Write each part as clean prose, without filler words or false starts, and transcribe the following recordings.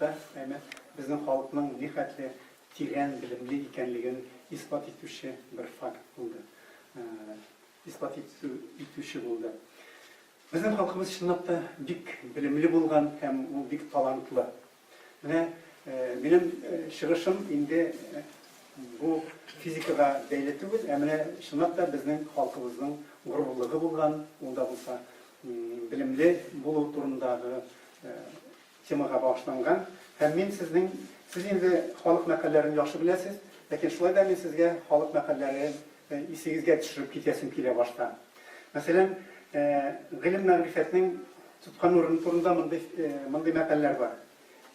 та, әмма безнең халыкның нихәтле тирән белемле икәнлеген исбат итүче бер факт булды. Исбат итүче булды. Безнең халкыбыз чынлап та бик белемле булган һәм ул бик талантлы. Менә минем чыгышым инде бу физикага бәйле түгел, ә менә чынлап та безнең халкыбызның горурлыгы булган, ул да булса белемле булу турындагы темага багышланган. Һәм мин сезнең, сез инде халык мәкальләрен яхшы беләсез, ләкин шулай да мин сезгә халык мәкальләрен исегезгә төшереп китәсем килә башта. Мәсәлән, гыйлем-мәгърифәтнең тоткан урыны турында мондый, мондый мәкальләр бар.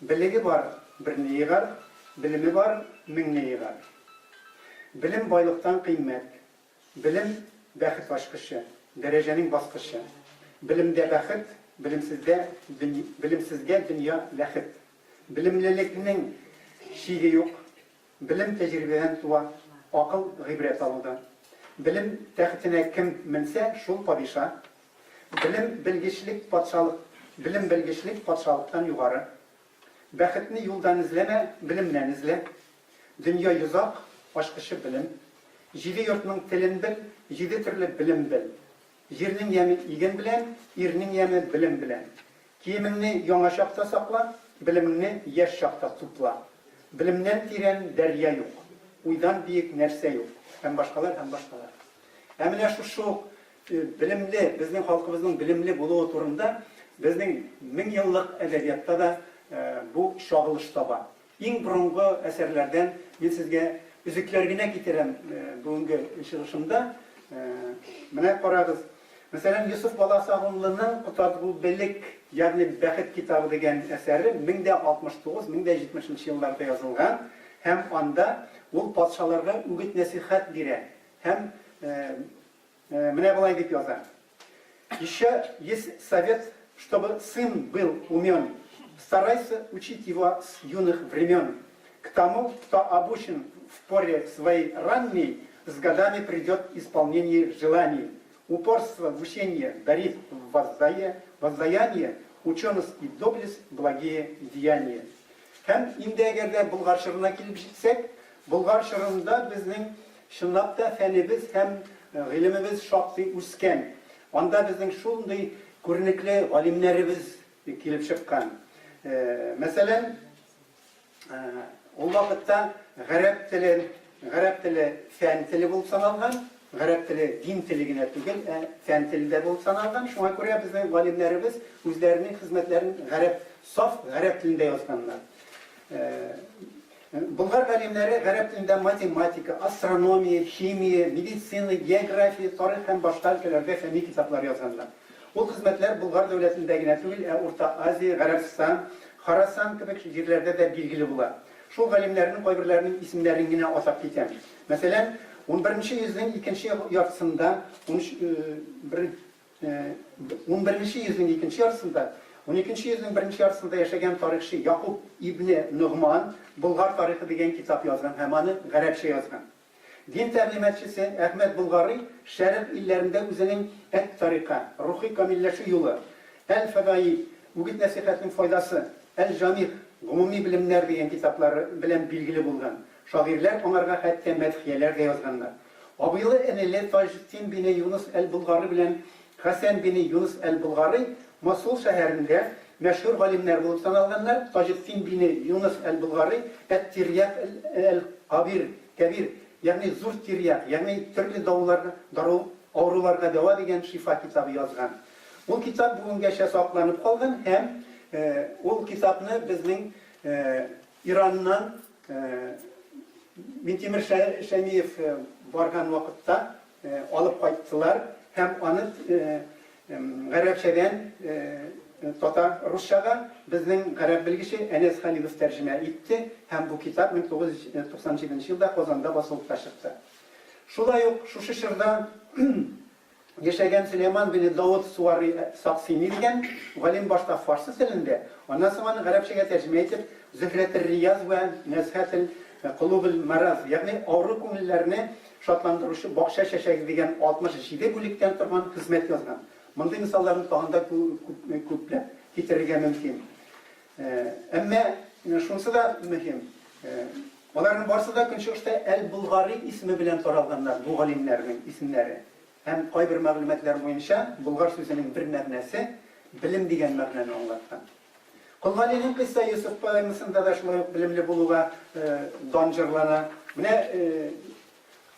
Белеге бар, берне егар, белеме бар, меңне егар. Белем байлыктан кыйммәт. Белем, бәхет ачкычы, дәрәҗәнең баскычы. Белемдә бәхет, белемсездә, белемсезгә дөнья ләхет. Белемлелекнең чиге юк. Белем тәҗрибәдән туа, акыл гыйбрәт алудан. Белем тәхетенә кем менсә, шул падиша. Белем белгечлек патшалык Белем белгечлек патшалыктан югары. Бәхетне юлдан эзләмә, белемнән эзлә. Дөнья йозак, ачкычы белем. Җиде йортның телен бел, җиде төрле белем бел. Җирнең яме иген белән, ирнең яме белем белән. Киемеңне яңа чакта сакла, белемеңне яшь чакта тупла. Белемнән тирән дәрья юк, уйдан биек нәрсә юк һәм башкалар, һәм башкалар. Ә менә шушы ук белемле, безнең халкыбызның белемле булуы турында безнең меңьеллык әдәбиятта да бу чагылыш таба. Иң борынгы әсәрләрдән мин сезгә өзекләр генә китерәм бүгенге чыгышымда. Менә карагыз. Мәсәлән, Йосыф Баласагунлының Котадгу Белек, ягъни Бәхет китабы дигән әсәре 1069, 1070 нче елларда язылган һәм анда ул патшаларга үгет-нәсыйхәт бирә һәм Менә болай дип яза. Еще есть совет, чтобы сын был умен. Старайся учить его с юных времен. К тому, кто обучен в поре своей ранней, с годами придет исполнение желаний. Упорство в учении дарит воздаяние, ученость и доблесть благие деяния. Һәм инде әгәр дә Болгар чорына килеп җитсәк, Болгар чорында безнең Чынлап та, фәнебез һәм гыйлемебез шактый үскән. Анда безнең шундый күренекле галимнәребез килеп чыккан. Мәсәлән, ул вакытта гарәп теле, гарәп теле фән теле булып саналган, гарәп теле дин теле генә түгел, ә фән теле дә булып саналган. Шуңа күрә безнең галимнәребез үзләренең хезмәтләрен гарәп, саф гарәп телендә язганнар. Болгар галимнәре гарәп телендә математика, астрономия, химия, медицина, география, тарих һәм башка өлкәләрдә фәнни китаплар язганнар. Ул хезмәтләр Болгар дәүләтендә генә түгел, ә Урта Азия, Гарәбстан, Хорасан кебек җирләрдә дә билгеле була. Шул галимнәрнең кайберләренең исемнәрен генә атап китәм. Мәсәлән, унберенче йөзнең икенче яртысында, унөч, бер, Унберенче йөзнең икенче яртысында, уникенче йөзнең беренче яртысында яшәгән тарихчы Якуб ибне Ногман Болгар тарихы дигән китап язган һәм аны гарәпчә язган. Дин тәгълиматчысы Әхмәд Болгарый Шәрык илләрендә үзенең Әт-Тарика, рухи камилләшү юлы, Әл-Фәваид, үгет-нәсыйхәтнең файдасы, Әл-Җамигъ, гомуми белемнәр дигән китаплары белән билгеле булган. Шагыйрьләр аңарга хәтта мәдхияләр дә язганнар. Абыйлы-энеле Таҗетдин бине Юныс әл-Болгары белән Хәсән бине Юныс әл-Болгарый Мосул шәһәрендә мәшһүр галимнәр булып саналганнар. Таҗетдин бине Юныс әл-Болгарый әт-Тирьяк әл-Кабир, Кәбир, ягъни зур тирьяк, ягъни төрле дауларга, дару, авыруларга дәва дигән шифа китабы язган. Ул китап бүгенгәчә сакланып калган һәм ул китапны безнең Ираннан Минтимер Шәймиев барган вакытта алып кайттылар һәм аны гарәпчәдән татар русчага безнең гарәп белгече Әнәс Халилов тәрҗемә итте һәм бу китап 1997 елда Казанда басылып та чыкты. Шулай ук шушы чорда Яшәгән Сөләйман бине Давыд Суари Саксини дигән галим башта фарсы телендә, аннан соң аны гарәпчәгә тәрҗемә итеп, Зөһрәтер-Рияз вә Нәзһәтел-Кулубел-Мараз, ягъни Авыру күңелләрне шатландыручы бакча чәчәге дигән 67 бүлектән торган хезмәт язган. Мондый мисалларны тагын да күпләп китерергә мөмкин. Әмма шунысы да мөһим. Аларның барысы да Көнчыгышта Әл-Болгари исеме белән таралганнар, бу галимнәрнең исемнәре. Һәм кайбер мәгълүматлар буенча, болгар сүзенең бер мәгънәсе белем дигән мәгънәне аңлаткан. Кол Галинең Кыйсса Йосыф поэмасында да шулай ук белемле булуга дан җырлана. Менә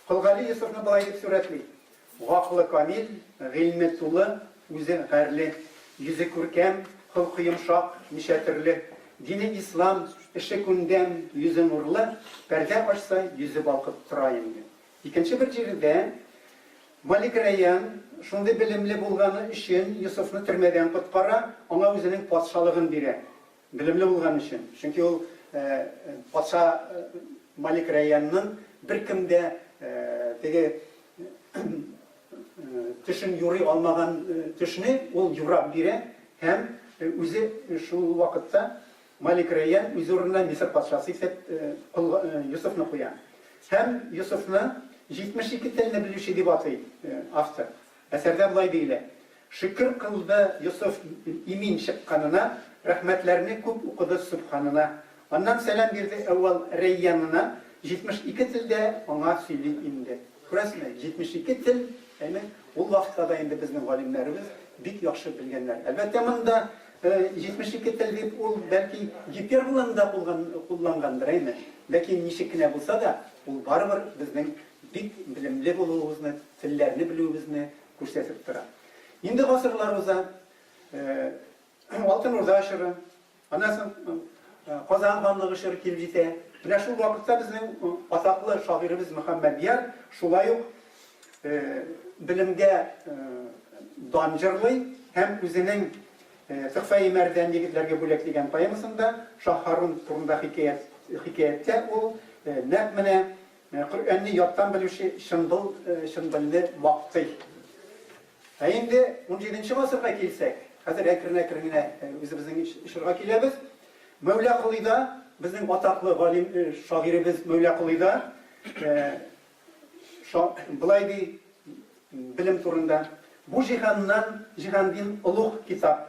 Кол Гали Йосыфны болай дип сурәтли, Гакылы камил, гыйльме тулы, үзе гарьле, йөзе күркәм, холкы йомшак, ничә төрле. Дине ислам, эше күндәм, йөзе нурлы, пәрдә ачса, йөзе балкып тора инде. Икенче бер җирдә Малик Рәйян шундый белемле булганы өчен Йосыфны төрмәдән коткара, аңа үзенең патшалыгын бирә. Белемле булган өчен. Чөнки ул патша Малик Рәйянның беркем дә теге төшен юрый алмаган төшне ул юрап бирә һәм үзе шул вакытта Малик Рәйян үз урынына Мисыр патшасы итеп Йосыфны куя. Һәм Йосыфны 72 телне белүче дип атый автор. Әсәрдә болай диелә, Шөкер кылды Йосыф имин чыкканына, Рәхмәтләрне күп укыды Сөбханына. Аннан сәлам бирде әүвәл Рәйянына, 72 телдә аңа сөйли инде. Күрәсезме, 72 тел, әйме, ул вакытта да инде безнең галимнәребез бик яхшы белгәннәр. Әлбәттә, монда 72 тел дип ул, бәлки, гиперболаны да куллангандыр, әйме? Ләкин ничек кенә булса да, ул барыбер безнең бик белемле булуыбызны, телләрне белүебезне күрсәтеп тора. Инде гасырлар уза, Алтын Урда чоры, аннан соң Казан ханлыгы чоры килеп җитә. Менә шул вакытта безнең атаклы шагыйребез Мөхәммәдьяр шулай ук белемгә дан җырлый һәм үзенең Төхфәи мәрдән егетләргә бүләк дигән поэмасында Шаһ Һарун турында хикәят хикәяттә ул нәкъ менә Коръәнне яттан белүче Чынбыл Чынбылны мактый. Ә инде унҗиденче гасырга килсәк, хәзер әкрен-әкрен генә үзебезнең чорга киләбез. Мәүла Колыйда, безнең атаклы галим, шагыйребез Мәүла Колыйда болай ди белем турында, Бу җиһаннан, җиһандин олуг китап,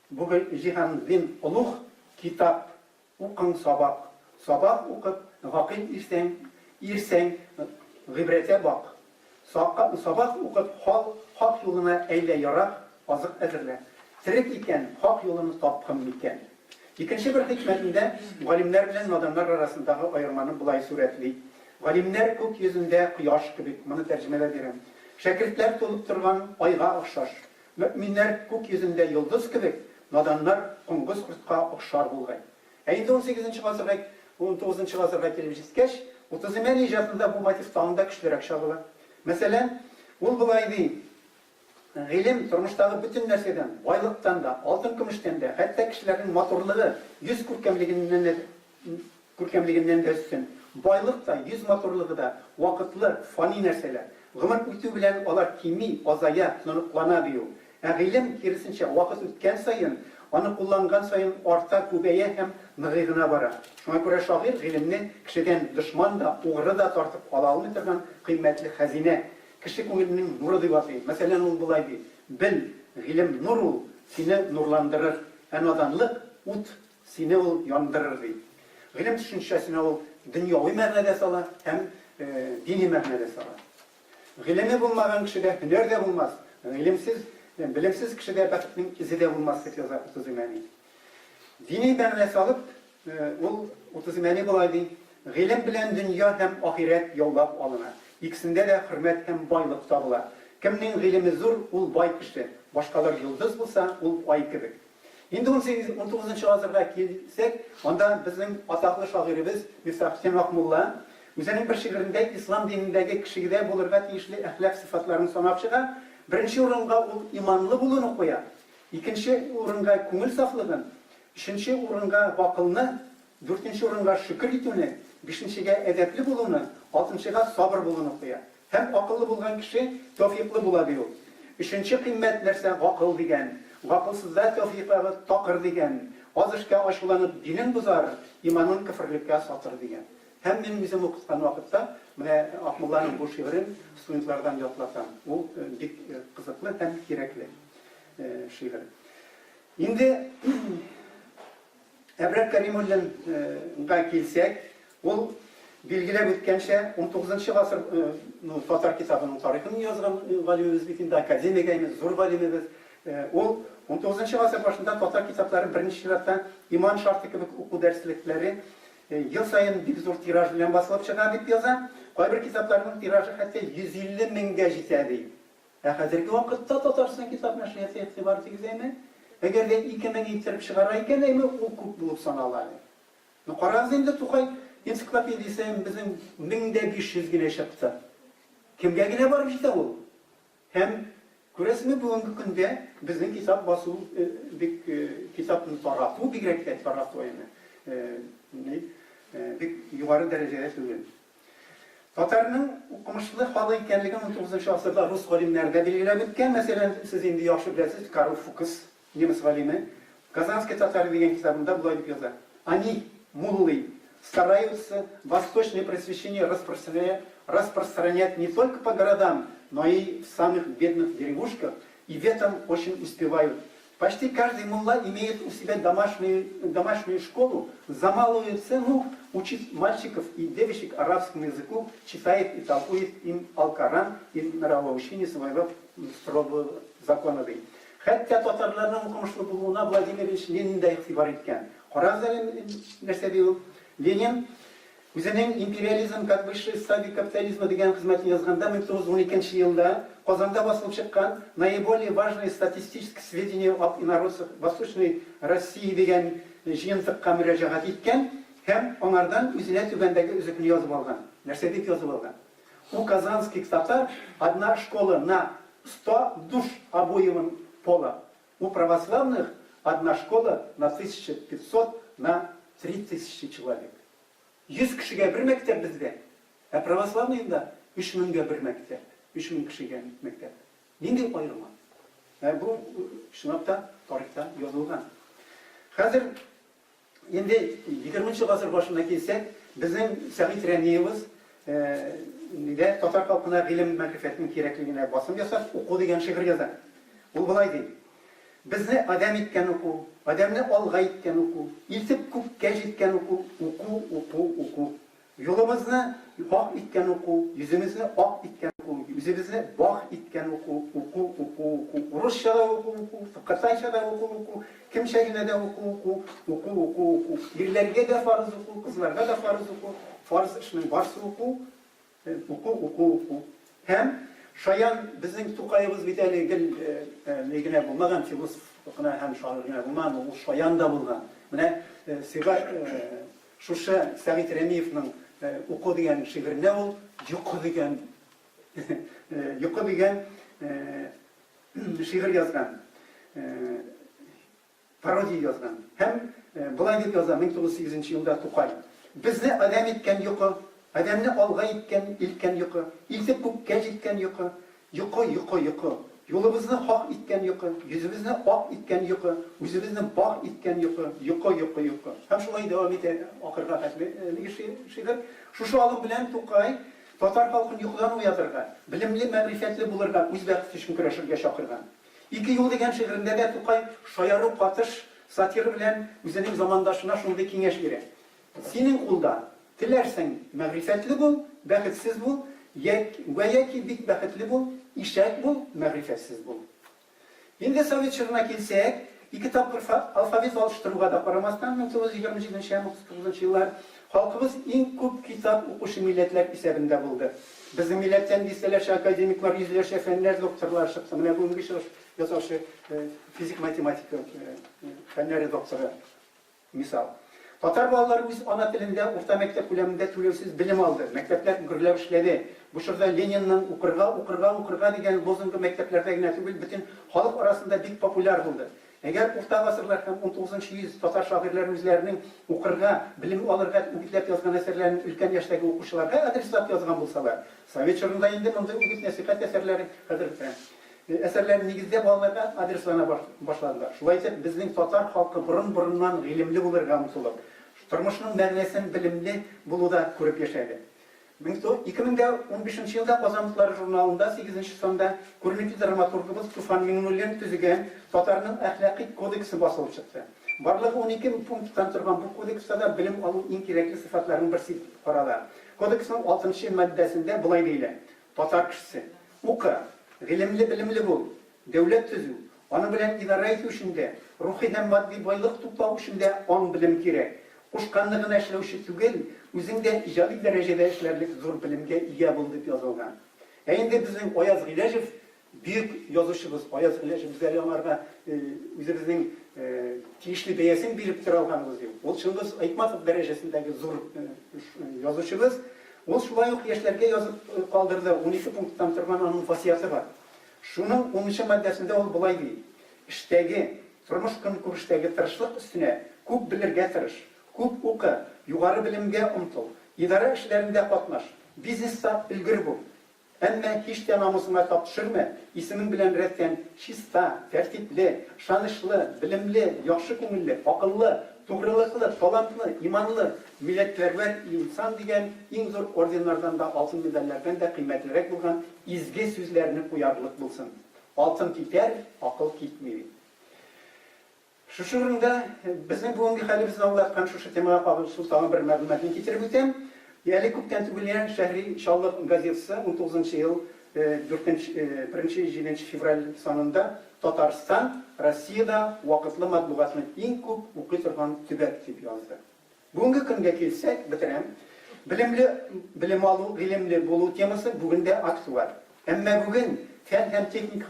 бу җиһандин олуг китап, Укың сабак. Сабак укып, гакыйль ирсәң, ирсәң, гыйбрәтә бак. Сака, сабак укып, хал, хак юлына әйлә ярак, азык әзерлә. Терек икән, хак юлыны тапкын микән? Икенче бер хикмәтендә галимнәр белән наданнар арасындагы аерманы болай сурәтли, Галимнәр күк йөзендә кояш кебек, моны тәрҗемәдә бирәм, шәкертләр тулып торган айга охшаш. Мөэминнәр күк йөзендә йолдыз кебек, наданнар коңгыз кортка охшар булгай. Ә инде унсигезенче гасырга, унтугызынчы гасырга килеп җиткәч, Утыз Имән иҗатында бу мотив тагын да көчлерәк чагыла. Мәсәлән, ул болай ди, Гыйлем, тормыштагы бөтен нәрсәдән, байлыктан да, алтын-көмештән дә, хәтта кешеләрнең матурлыгы, йөз күркәмлегеннән дә, Күркәмлегеннән дә өстен. Байлык та, йөз матурлыгы да, вакытлы, фани нәрсәләр. Гомер үтү белән алар кими, азая, тоныклана, ди ул. Ә гыйлем, киресенчә, вакыт үткән саен, аны кулланган саен арта, күбәя һәм ныгый гына бара. Шуңа күрә шагыйрь гыйлемне кешедән дошман да, угры да тартып ала алмый торган кыйммәтле хәзинә, кеше күңеленең нуры дип атый. Мәсәлән, ул болай ди, Бел, гыйлем нур ул, сине нурландырыр, ә наданлык, ут, Сине ул яндырыр, ди. Гыйлем төшенчәсенә ул дөньяви мәгънә дә сала һәм дини мәгънә дә сала. Гыйлеме булмаган кешедә һөнәр дә булмас, гыйлемсез, белемсез кешедә бәхетнең эзе дә булмас, дип яза Утыз Имәни. Дини мәгънә салып, ул Утыз Имәни болай ди, Гыйлем белән дөнья һәм ахирәт яулап алына. Икесендә дә хөрмәт һәм байлык табыла. Кемнең гыйлеме зур, ул бай кеше, башкалар йолдыз булса, ул ай кебек. Инде унсигез-унтугызынчы гасырга килсәк, анда безнең атаклы шагыйребез Мифтахетдин Акмулла үзенең бер шигырендә ислам динендәге кешегедә булырга тиешле әхлак сыйфатларын санап чыга. Беренче урынга ул иманлы булуны куя, икенче урынга күңел сафлыгын, өченче урынга гакылны, дүртенче урынга шөкер итүне, бишенчегә әдәпле булуны, алтынчыга сабыр булуны куя. Һәм акыллы булган кеше тәүфыйклы була, ди ул. Өченче кыйммәт нәрсә гакыл дигән. Гакылсызда тәүфыйклары такыр дигән. Аз эшкә ачуланып динен бозар, иманын көферлеккә сатыр дигән. Һәм мин үзем укыткан вакытта менә Акмулланың бу шигырен студентлардан ятлатам. Ул бик кызыклы һәм кирәкле шигырь. Инде. Әбрар Кәримуллинга килсәк, ул билгеләп үткәнчә, унтугызынчы гасыр ну, татар китабының тарихын язган галимебез бит инде, академик әйме, зур галимебез. Ул унтугызынчы гасыр башында татар китаплары беренче чиратта Иман шарты кебек уку дәреслекләре ел саен бик зур тираж белән басылып чыга дип яза. Кайбер китапларның тиражы хәтта 150 меңгә җитә ди. Ә хәзерге вакытта Татарстан китап нәшрияты игътибар итегез әйме, әгәр дә 2000 иттереп чыгара икән әйме, ул күп булып санала әле. Ну карагыз инде, Тукай энциклопедиясе безнең 1500 генә чыкты. Кемгә генә барып җитә ул? Һәм күрәсезме, бүгенге көндә безнең китап басу бик китапны тарату, бигрәк тә тарату әйме, бик югары дәрәҗәдә түгел. Татарның укымышлы халык икәнлеген унтугызынчы гасырда рус галимнәре дә билгеләп үткән. Мәсәлән, сез инде яхшы беләсез, Карл Фукс, немец галиме, Казанские татары дигән китабында болай дип яза, Они, муллы, стараются восточное просвещение распространять не только по городам, но и в самых бедных деревушках, и в этом очень успевают. Почти каждый мулла имеет у себя домашнюю, домашнюю школу, за малую цену учит мальчиков и девочек арабскому языку, читает и толкует им Алкоран и нравоучение своего строгого закона. Ди. Хәтта татарларның укымышлы булуына Владимир Ильич Ленин да игътибар иткән. Карагыз әле, нәрсә ди ул. Ленин Үзенең Империализм как высшая стадия капитализма дигән хезмәтен язганда 1912 елда Казанда басылып чыккан Наиболее важные статистические сведения об инородцах Восточной России дигән җыентыкка мөрәҗәгать иткән һәм аңардан үзенә түбәндәге өзекне язып алган. Нәрсә дип язып алган? У казанских татар одна школа на 100 душ обоего пола, у православных одна школа на 1500 на 3000 человек. 100 кешегә бер мәктәп бездә, ә православныйда 3000гә бер мәктәп, 3000 кешегә мәктәп. Нинди аерма? Ә бу чынлап та тарихта язылган. Хәзер инде 20 гасыр башына килсәк, безнең Сәгыйть Рәмиевыз нидә татар халкына гыйлем мәгърифәтнең кирәклегенә басым ясап, Уку дигән шигырь яза. Ул болай ди: Безне адәм иткән уку, Адәмне алга иткән уку, Илтеп күккә җиткән уку, Уку, уку, уку. Юлыбызны хак иткән уку, Йөземезне ак иткән уку, Үзебезне бах иткән уку, Уку, уку, уку. Урысча да уку, уку, Кытайча да уку, уку, Кемчә генә дә уку, уку, Уку, уку, уку. Ирләргә дә фарыз уку, Кызларга да фарыз уку, Фарыз эшнең барсы уку, Уку, уку, уку. Һәм шаян безнең Тукаебыз бит әле гел ни генә булмаган, философ кына һәм шагыйрь генә булмаган, ул шаян да булган. Менә сига шушы Сәгыйть Рәмиевның Уку дигән шигыренә ул йокы дигән йокы дигән шигырь язган. Пародия язган. Һәм болай дип яза 1908 нче елда Тукай, Безне адәм иткән йокы, адәмне алга иткән, илткән йокы, илтеп күккә җиткән йокы, йокы, йокы, йокы. Юлыбызны хак иткән йокы, йөзебезне ак иткән йокы, үзебезне бах иткән йокы, йокы, йокы, йокы. Һәм шулай дәвам итә ахырга хәтле әлеге шигырь. Шушы алым белән Тукай татар халкын йокыдан уятырга, белемле, мәгърифәтле булырга, үз бәхете өчен көрәшергә чакырган. Ике юл дигән шигырендә дә Тукай шаяру катыш сатира белән үзенең замандашына шундый киңәш бирә, Синең кулда, теләрсәң, мәгърифәтле бул, бәхетсез бул, яки, вә яки бик бәхетле бул, ишәк бул, мәгърифәтсез бул. Инде совет чорына килсәк, ике тапкыр алфавит алыштыруга да карамастан, 1927 һәм 39 еллар, халкыбыз иң күп китап укучы милләтләр исәбендә булды. Безнең милләттән дистәләрчә академиклар, йөзләрчә фәннәр докторлары чыкты. Менә бүгенге чыгыш ясаучы физик-математика фәннәре докторы, мисал. Татар балалары үз ана телендә урта мәктәп күләмендә түләүсез белем алды. Мәктәпләр гөрләп эшләде. Бу чорда Ленинның Укырга, укырга, укырга дигән лозунгы мәктәпләрдә генә түгел, бөтен халык арасында бик популяр булды. Әгәр урта гасырлар һәм унтугызынчы йөз татар шагыйрьләре үзләренең укырга, белем алырга үгетләп язган әсәрләрен өлкән яшьтәге укучыларга адреслап язган булсалар, совет чорында инде мондый үгет-нәсыйхәт әсәрләре хәзер әсәрләре нигездә балаларга адреслана башладылар. Шулай итеп, безнең татар халкы борын-борыннан гыйлемле булырга омтылып, тормышның мәгънәсен белемле булуда күреп яшәде. 2015 нче елда Казан утлары журналында сигезенче санда күренекле драматургыбыз Туфан Миңнуллин төзегән Татарның әхлакый кодексы басылып чыкты. Барлыгы 12 пункттан торган бу кодекста да белем алу иң кирәкле сыйфатларның берсе итеп карала. Кодексның алтынчы маддәсендә болай диелә, Татар кешесе, укы, гыйлемле-белемле бул, дәүләт төзү, аның белән идарә итү өчен дә, рухи һәм матди байлык туплау өчен дә аң-белем кирәк. Кушканны гына эшләүче түгел, үзең дә иҗади дәрәҗәдә эшләрлек зур белемгә ия бул, дип язылган. Ә инде безнең Аяз Гыйләҗев, бөек язучыбыз Аяз Гыйләҗев, без әле аңарга үзебезнең тиешле бәясен биреп тора алганыбыз юк. Ул Чыңгыз Айтматов дәрәҗәсендәге зур язучыбыз. Ул шулай ук яшьләргә язып калдырды, 12 пункттан торган аның васыяте бар. Шуның унынчы маддәсендә ул болай ди, Эштәге, тормыш-көнкүрештәге тырышлык өстенә күп белергә тырыш, күп укы, югары белемгә омтыл, идарә эшләрендә катнаш, бизнеста өлгер бул. Әмма һич тә намусыңа тап төшермә, исемең белән рәттән чиста, тәртипле, ышанычлы, белемле, яхшы күңелле, акыллы, тугрылыклы, талантлы, иманлы, милләтпәрвәр инсан дигән иң зур орденнардан да, алтын медальләрдән дә кыйммәтлерәк булган изге сүзләрне куярлык булсын. Алтын китәр, акыл китми бит. Шушы урында безнең бүгенге хәлебезне аңлаткан шушы темага кагылышлы тагын бер мәгълүматны китереп үтәм. Әле күптән түгел генә Шәһри Чаллы газетасы 19 ел 1-7 февраль санында Татарстан Россиядә вакытлы матбугатны иң күп укый торган төбәк дип язды. Бүгенге көнгә килсәк, бетерәм, белемле, белем алу, гыйлемле булу темасы бүген дә актуаль. Әмма бүген фән һәм техник,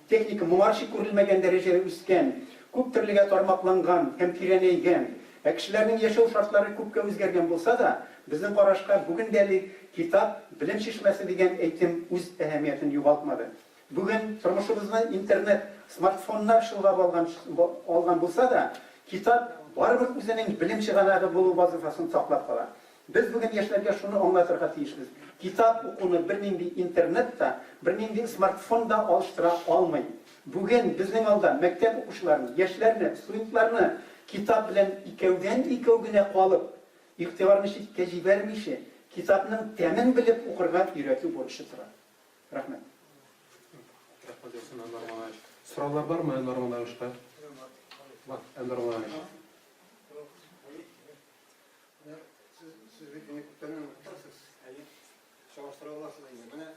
техника моңарчы күрелмәгән дәрәҗәдә үскән, күп төрлегә тармакланган һәм тирәнәйгән, ә кешеләрнең яшәү шартлары күпкә үзгәргән булса да, безнең карашка бүген дә әле китап, белем чишмәсе дигән әйтем үз әһәмиятен югалтмады. Бүген тормышыбызны интернет, смартфоннар чолгап алган алган булса да, китап барыбер үзенең белем чыганагы булу вазыйфасын саклап кала. Без бүген яшьләргә шуны аңлатырга тиешбез, китап укуны бернинди интернет та, бернинди смартфон да алыштыра алмый. Бүген безнең алда мәктәп укучыларын, яшьләрне, студентларны китап белән икәүдән-икәү генә калып, игътибарны читкә җибәрмичә, китапның тәмен белеп укырга өйрәтү бурычы тора. Рәхмәт. Рәхмәт яусын, Әнвәр Малаевич. Сораулар бармы Әнвәр Малаевичка? Бар, Әнвәр Малаевич. Менә сез, сез бит мине күптәннән укытасыз. Әйе. Чагыштыра аласыз инде. Менә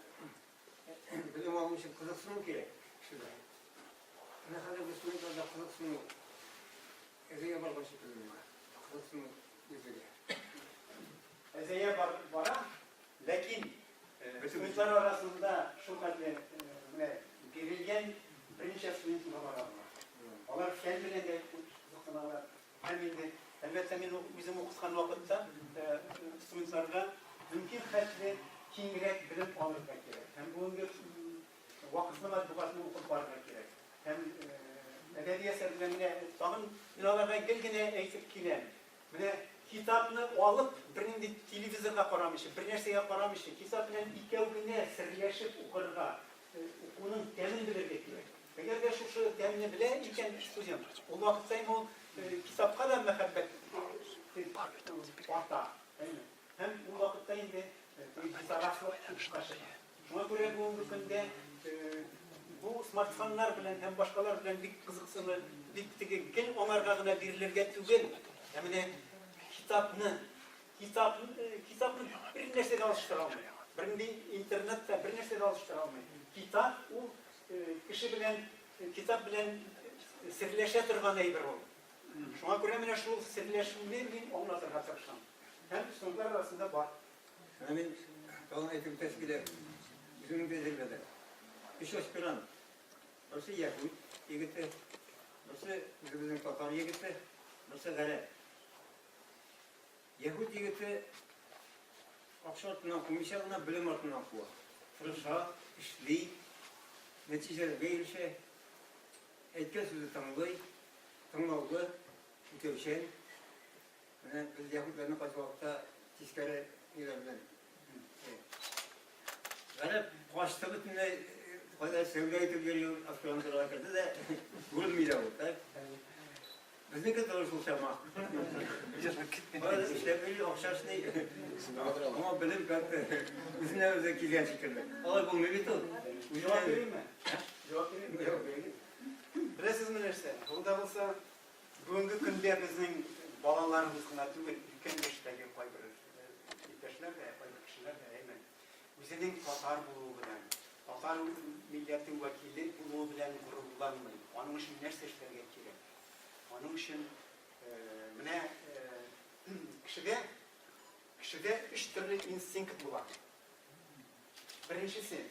белем алу өчен кызыксыну кирәк кешедә. Менә хәзер без студентларда кызыксыну әзәя барган шикелле миңа. Кызыксыну үзегә. Әзәя бара, ләкин Студентлар арасында шул хәтле менә бирелгән берничә студент гына бара ала. Алар фән белән дә кызыксыналар. Һәм инде, әлбәттә, мин үзем укыткан вакытта студентларга мөмкин хәтле киңрәк белем алырга кирәк. Һәм бүгенге вакытлы матбугатны укып барырга кирәк. Һәм әдәби әсәр белән менә тагын мин аларга гел генә әйтеп киләм. Менә китапны алып, бернинди телевизорга карамыйча, бернәрсәгә карамыйча, китап белән икәү генә серләшеп укырга, укуның тәмен белергә кирәк. Әгәр дә шушы тәмне белә икән студент, ул вакытта инде ул китапка да мәхәббәт арта. Һәм ул вакытта инде битарафлык юкка чыга. Шуңа күрә бүгенге көндә бу смартфоннар белән һәм башкалар белән бик кызыксыну, бик теге гел аңарга гына бирелергә түгел, ә менә китапны, китап, китапны бер нәрсә дә алыштыра алмый. Бернинди интернет та бер нәрсә дә алыштыра алмый. Китап ул кеше белән, китап белән серләшә торган әйбер ул. Шуңа күрә менә шул серләшүне мин аңлатырга тырышам. Һәм студентлар арасында бар. Менә мин тагын әйтеп үтәсе килә, үземнең тәҗрибәдә. Өч аспирант. Берсе яһүд егете, берсе үзебезнең татар егете, берсе гарәп. Яһүд егете акча артыннан кумыйча гына белем артыннан куа. Тырыша, эшли, нәтиҗәләргә ирешә. Әйткән сүзе тыңлый, тыңлаулы, үтәүчән. Менә без яһүдләрне кайсы вакытта тискәре ниләр белән. Гарәп качты бөтенләй, кайда сәүдә итеп йөри, аспирантурага керде дә, күренми дә ул. Так? Безнеке тоже шул чама. Кайда эшләп йөри, акча эшли. Аңа белем как-то үзенә үзе килгән шикелле. Алай булмый бит ул. Җавап биримме? Җавап биримме? Беләсезме нәрсә? Ул да булса. Бүгенге көндә безнең балаларыбыз гына түгел, өлкән яшьтәге кайбер иптәшләр дә, кайбер кешеләр дә, әйме, үзенең татар булуы белән, татар милләте вәкиле булуы белән горурланмый. Аның өчен нәрсә эшләргә кирәк? Аның өчен менә кешедә кешедә өч төрле инстинкт була. Беренчесе,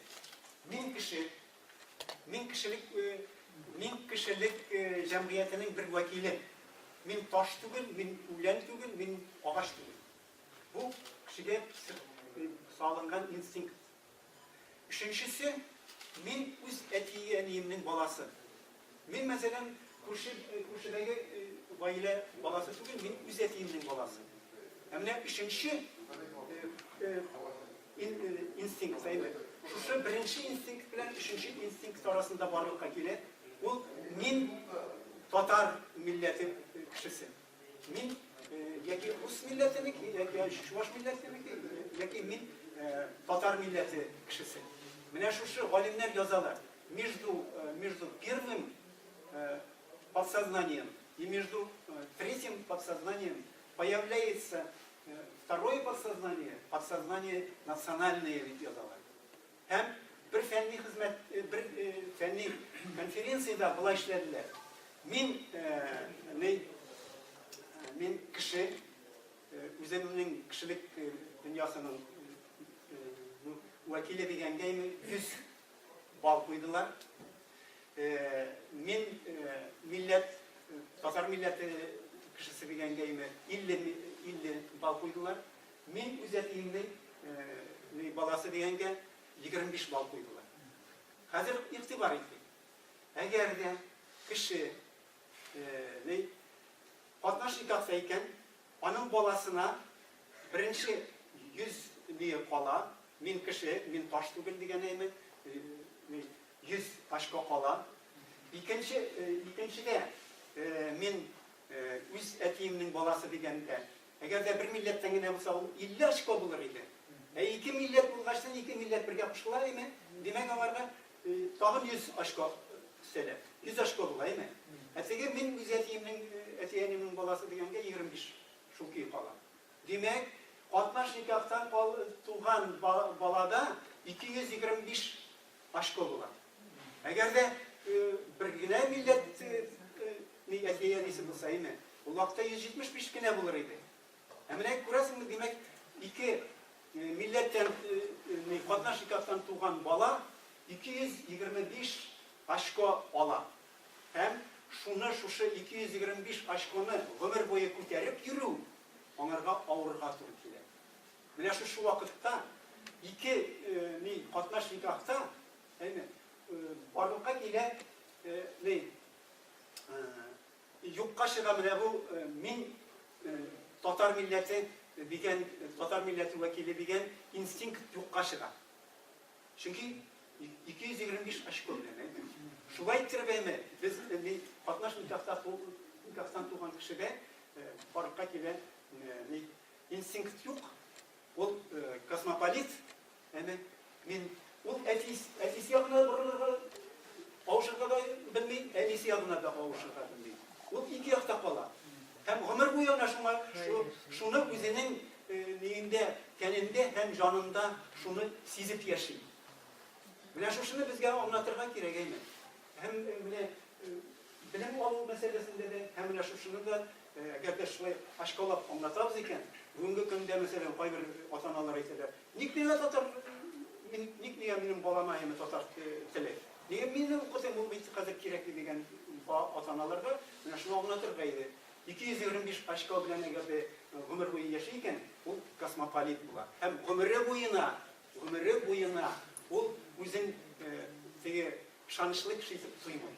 мин кеше, мин кешелек, мин кешелек җәмгыятенең бер вәкиле. Мин таш түгел, мин үлән түгел, мин агач түгел. Бу кешегә салынган инстинкт. Өченчесе, мин үз әти-әниемнең баласы. Мин, мәсәлән, күрше, күршедәге гаилә баласы түгел, мин үз әтиемнең баласы. Ә менә өченче инстинкт, әйбәт. Шушы беренче инстинкт белән өченче инстинкт арасында барлыкка килә. Ул мин татар милләте кешесе. Мин яки рус милләтенеке, яки чуваш милләтенеке, яки мин татар милләте кешесе. Менә шушы галимнәр язалар. Между, между первым подсознанием и между третьим подсознанием появляется второе подсознание, подсознание национальное дип язалар. Һәм бер фәнни хезмәт, бер фәнни конференциядә болай эшләделәр. Мин, ни, мин кеше, үземнең кешелек дөньясының вәкиле дигәнгә 100 балл куйдылар. Мин милләт, татар милләте кешесе дигәнгә 50, 50 балл куйдылар. Мин үз әтиемнең баласы дигәнгә 25 балл куйдылар. Хәзер игътибар итик. Әгәр дә кеше катнаш никахта икән, аның баласына беренче 100 ние кала, мин кеше, мин таш түгел дигән әйме, 100 очко кала. Икенче, икенчедә мин үз әтиемнең баласы дигәндә, әгәр дә бер милләттән генә булса, ул 50 очко булыр иде. Ә ике милләт булгачтын, ике милләт бергә кушыла, әйме? Димәк, аларга тагын 100 очко өстәлә. 100 очко була, әйме? Ә теге мин үз әтиемнең, әти-әниемнең баласы дигәнгә 25 шул көе кала. Димәк, катнаш никахтан туган балада 225 очко була. Әгәр дә бер генә милләт әти-әнисе булса, әйме? Ул вакытта 175 кенә булыр иде. Ә менә күрәсеңме, димәк, ике милләттән катнаш никахтан туган бала 225 очко ала. Һәм шуны, шушы 225 очконы гомер буе күтәреп йөрү аңарга авырга туры килә. Менә шушы вакытта ике ни катнаш никахта, әйме, барлыкка килә ни Юкка чыга менә бу мин татар милләте дигән, татар милләте вәкиле дигән инстинкт юкка чыга. Чөнки 225 очко белән, әйме. Шулай иттереп, әйме, без ни катнаш никахта никахтан туган кешедә барлыкка килә ни инстинкт юк. Ул космополит, Әнә, мин ул әтис, әтисе ягына борылырга, авышырга да белми, әнисе ягына да авышырга белми. Ул ике якта кала. Һәм гомер буе ана шуңа, шу, шуны үзенең ниендә, тәнендә һәм җанында шуны сизеп яши. Менә шушыны безгә аңлатырга кирәк, әйме. Һәм менә белем алу мәсьәләсендә дә, һәм менә шушыны да, әгәр дә шулай ачкалап аңлатабыз икән, бүгенге көндә, мәсәлән, кайбер ата-аналар әйтәләр, Ник миңа татар, ник миңа минем балама яме татар теле? Нигә мин укытыйм, ул бит хәзер кирәкми дигән ата-аналарга менә шуны аңлатырга иде. 225 очко белән әгәр дә гомер буе яши икән, ул космополит була. Һәм гомере буена, гомере буена ул үзен теге ышанычлы кеше итеп тоймый.